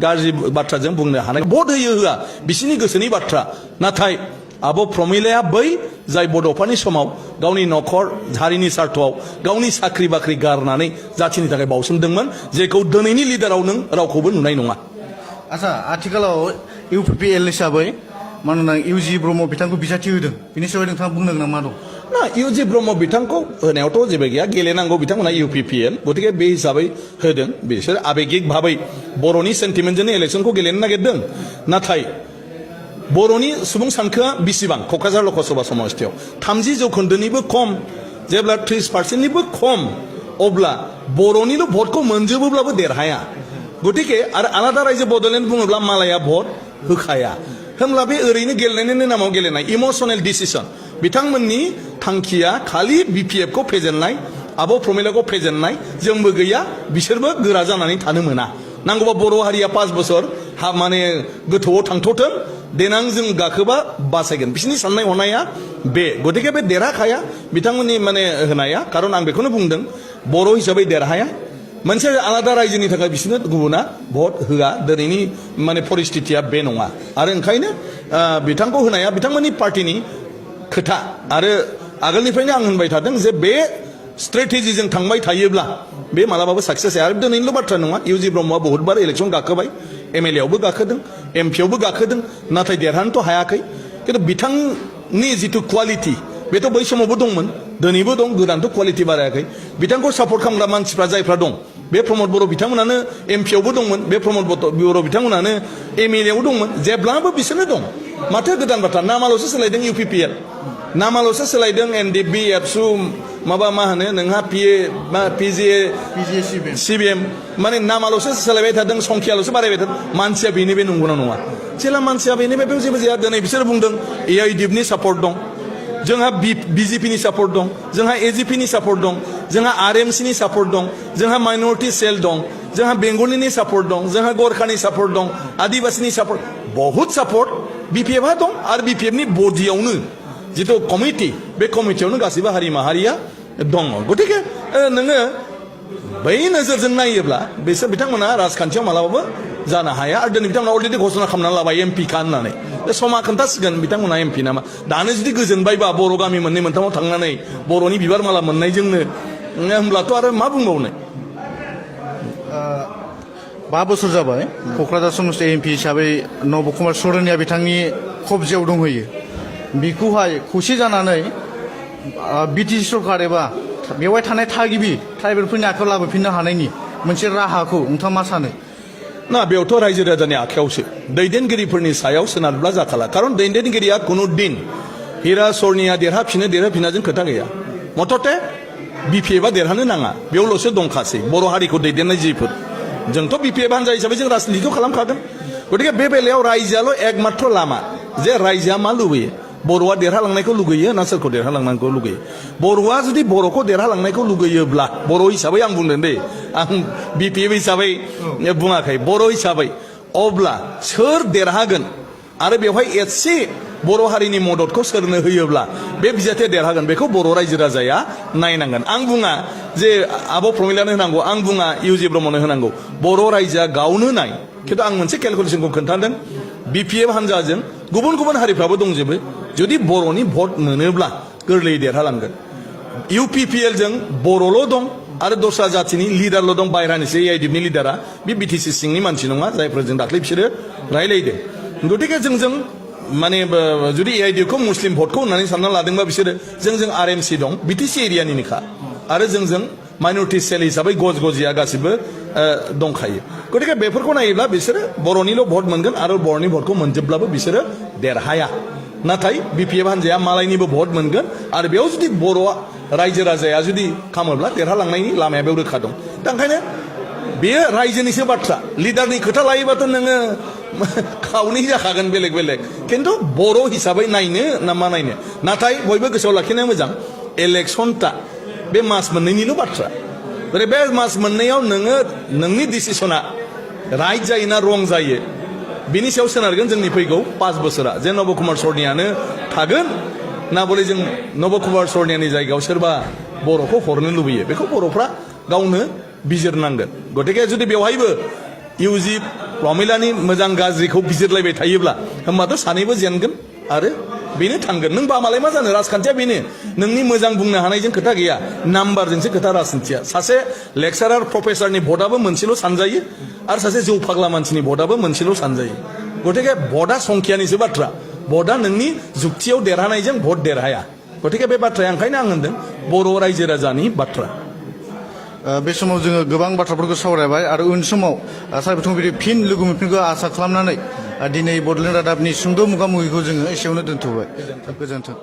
गाज्रि बाथ्राजों बुंनो हानाय भट होयो होआ बिसिनि गोसोनि बाथ्रा नाथाय आब' प्रमिलाया बै जाय बड'फानि समाव गावनि न'खर हारिनि सार्थआव गावनि साख्रि बाख्रि गारनानै जाथिनि थाखाय बावसोमदोंमोन जेखौ दिनैनि लिडाराव नों रावखौबो नुनाय नङा। आच्छा आथिखालाव इउपिपिएल हिसाबै मानोना इउजि ब्रह्म बिथांखौ बिजाथि होदों बिनि सायाव नोंथाङा बुंनो गोनां मा दं? ना इउजि ब्रह्म बिथांखौ होनायावथ' जेबो गैया गेलेनांगौ बिथांमोना इउपिपिएल गतिके बे हिसाबै होदों बिसोर आबेगिक भाबै बर'नि सेन्टिमेन्टजोंनो इलेक्सनखौ गेलेनो नागिरदों नाथाय बर'नि सुबुं सानखोआ बेसेबां क'क्राझार लकसभा समस्तियाव 30% खम जेब्ला 30%निबो खम अब्ला बर'निल' भटखौ मोनजोबोब्लाबो देरहाया गतिके आरो आलादा रायजो बड'लेण्ड बुङोब्ला मालाया भट होखाया होमब्ला बे ओरैनो गेलेनायनि नामाव गेलेनाय इमसनेल डिसिसन बिथांमोननि थांखिया खालि बिपिएफखौ फेजेननाय आब' प्रमिलाखौ फेजेननाय जोंबो गैया बिसोरबो गोरा जानानै थानो मोना नांगौबा बर' हारिया 5 बोसोर माने गोथौआव थांथ'थों देनां जों गाखोबा बासायगोन बिसोरनि साननाय हनाया बे गतिके बे देरहाखाया बिथांमोननि माने होनाया खारन आं बेखौनो बुंदों बर' हिसाबै देरहाया मोनसे आलादा रायजोनि थाखाय बिसोरनो गुबुना भट होआ दिनैनि माने परिस्थितिया बे नङा आरो ओंखायनो बिथांखौ होनाया बिथांमोननि पार्टिनि खोथा आरो आगोलनिफ्रायनो आं होनबाय थादों जे बे स्ट्रेटेजिजों थांबाय थायोब्ला बे मालाबाबो साक्सेस जाया आरो दिनैनिल' बाथ्रा नङा इउजि ब्रह्मआ बहुतबार इलेक्सन गाखोबाय एमएलएआवबो गाखोदों एमपिआवबो गाखोदों नाथाय देरहानोथ' हायाखै खिन्थु बिथांनि जिथु क्वालिटि बेथ' बै समावबो दंमोन दिनैबो दं गोदानथ' क्वालिटि बारायाखै बिथांखौ सापर्ट खालामग्रा मानसिफ्रा जायफ्रा दं बे प्रमद बर' बिथांमोनानो एमपिआवबो दंमोन बे प्रमद बर' बिथांमोनानो एमएलएआव दंमन जेब्लाबो बिसोरनो दं माथो गोदान बाथ्रा नामाल'सो सोलायदों इउपिपिएल नामाल'सो सोलायदों एनडिबि एबसु माबा मा होनो नोंहा पिजिए सिबिएम माने नामाल'सो सोलायबाय थादों संख्याल'सो बारायबाय थादों मानसिया बेनि बे नंगौना नङा जेला मानसिया बेनि बे जेबो जाया दिनै बिसोर बुंदों एआइडिएफनि सापर्ट दं जोंहा बिजेपिनि सापर्ट दं जोंहा एजिपिनि सापर्ट दं जोंहा आरएमसिनि सापर्ट दं जोंहा माइनरिटि सेल दं जोंहा बेंगलिनि सापर्ट दं जोंहा गरखानि सापर्ट दं आदिबासिनि सापर्ट बहुत सापर्ट बिपिएफआ दं आरो बिपिएफनि बडियावनो जिथु कमिटि बे कमिटियावनो गासैबो हारि माहारिया दङ गतिके नोङो बै नोजोरजों नायोब्ला बिसोर बिथांमोना राजखान्थियाव मालाबाबो जानो हाया आरो दिनै बिथांमोना अलरेडि घोषणा खालामनानै लाबाय एमपि खा होननानै समा खोन्थासिगोन बिथांमोना एमपि नामा दानो जुदि गोजोनबायबा बर' गामि मोननै मोनथामाव थांनानै बर'नि बिबार माला मोननायजोंनो होमब्लाथ' आरो मा बुंबावनो 5 बोसोर जाबाय क'क्राझार समस्ति एमपि हिसाबै नब कुमार सरनिया बिथांनि कब्जायाव दंहैयो बिखौहाय खौसे जानानै बिटिसि सरकार एबा बेवहाय थानाय थागिबि ट्राइबेलफोरनि आखायाव लाबोफिननो हानायनि मोनसे राहाखौ नोंथाङा मा सानो? ना बेयावथ' रायजो राजानि आखायावसो दैदेनगिरिफोरनि सायाव सोनारब्ला जाखाला खारन दैदेनगिरिया खुनु दिन हिरा सरनिया देरहाफिनाजों खोथा गैया मथथे बिपिएफआ देरहानो नाङा बेयावल'सो दंखासै बर' हारिखौ दैदेननाय जिफोर जोंथ' बिपिएफ हान्जा हिसाबै जों राजनितिखौ खालामखादों गतिके बे बेलायाव रायजोआल' एकमात्र लामा जे रायजोआ मा लुबैयो बर'आ देरहालांनायखौ लुगैयो ना सोरखौ देरहालांनायखौ लुगैयो बर'आ जुदि बर'खौ देरहालांनायखौ लुगैयोब्ला बर' हिसाबै आं बुंदों दे आं बिपिएफ हिसाबै बुङाखै बर' हिसाबै अब्ला सोर देरहागोन आरो बेवहाय एसे बर' हारिनि मददखौ सोरनो होयोब्ला बे बिजाथिया देरहागोन बेखौ बर' रायजो राजाया नायनांगोन आं बुङा जे आब' प्रमिलानो होनांगौ आं बुङा इउजि ब्रह्मनो होनांगौ बर' रायजोआ गावनो नाय खिन्थु आं मोनसे केलकुलेसनखौ खोन्थादों बिपिएफ हान्जाजों गुबुन गुबुन हारिफ्राबो दंजोबो जुदि बर'नि भट मोनोब्ला गोरलैयै देरहालांगोन इउपिपिएलजों बर'ल' दं आरो दस्रा जाथिनि लिडारल' दं बायह्रानिसो एआइडिएफनि लिडारा बे बिटिसि सिंनि मानसि नङा जायफोरजों दाख्लै बिसोरो रायलायदों गतिके जों माने जुदि एआइडिएफखौ मुस्लिम भटखौ होननानै सानना लादोंबा बिसोरो जों आरएमसि दं बिटिसि एरियानिनोखा आरो जों माइनरिटि सेल हिसाबै गजिया गासिबो दंखायो गतिके बेफोरखौ नायोब्ला बिसोरो बर'निल' भट मोनगोन आरो बर'नि भटखौ मोनजोबब्लाबो बिसोरो देरहाया नाथाय बिपिएफ हान्जाया मालायनिबो भट मोनगोन आरो बेयाव जुदि बर' रायजो राजाया जुदि खामोब्ला देरहालांनायनि लामाया बेयाव रोखा दं दा ओंखायनो बेयो रायजोनिसो बाथ्रा लिडारनि खोथा लायोबाथ' नोङो खावनै जाखागोन बेलेग खिन्थु बर' हिसाबै नायनो ना मा नायनो नाथाय बयबो गोसोआव लाखिनाया मोजां इलेक्सनटा बे मास मोननैनिल' बाथ्रा बे मास मोननैयाव नोङो नोंनि डिसिसना राइट जायो ना रं जायो बिनि सायाव सोनारगोन जोंनि फैगौ 5 बोसोरा जे नब कुमार सरनियानो थागोन ना बले जों नब कुमार सरनियानि जायगायाव सोरबा बर'खौ हरनो लुबैयो बेखौ बर'फ्रा गावनो बिजिरनांगोन गतिके जुदि बेवहायबो इउजि प्रमिलानि मोजां गाज्रिखौ बिजिरलायबाय थायोब्ला होमबाथ' सानैबो जेनगोन आरो बेनो थांगोन नों बामालाय मा जानो राजखान्थिया बेनो नोंनि मोजां बुंनो हानायजों खोथा गैया नाम्बारजोंसो खोथा राजखान्थिया सासे लेक्सारार प्रफेसारनि भटआबो मोनसेल' सानजायो आरो सासे जौ फाग्ला मानसिनि भटआबो मोनसेल' सानजायो गतिके भटआ संख्यानिसो बाथ्रा भटआ नोंनि जुक्तियाव देरहानायजों भट देरहाया गतिके बे बाथ्राया ओंखायनो आं होनदों बर' रायजो राजानि बाथ्रा बे समाव जोङो गोबां बाथ्राफोरखौ सावरायबाय आरो उन समाव सार बिथांखौ फिन लोगो मोनफिनगौ आसा खालामनानै दिनै बड'लेण्ड रादाबनि सुंद' मोगा मोगिखौ जोङो एसेयावनो दोनथ'बाय गोजोन्थों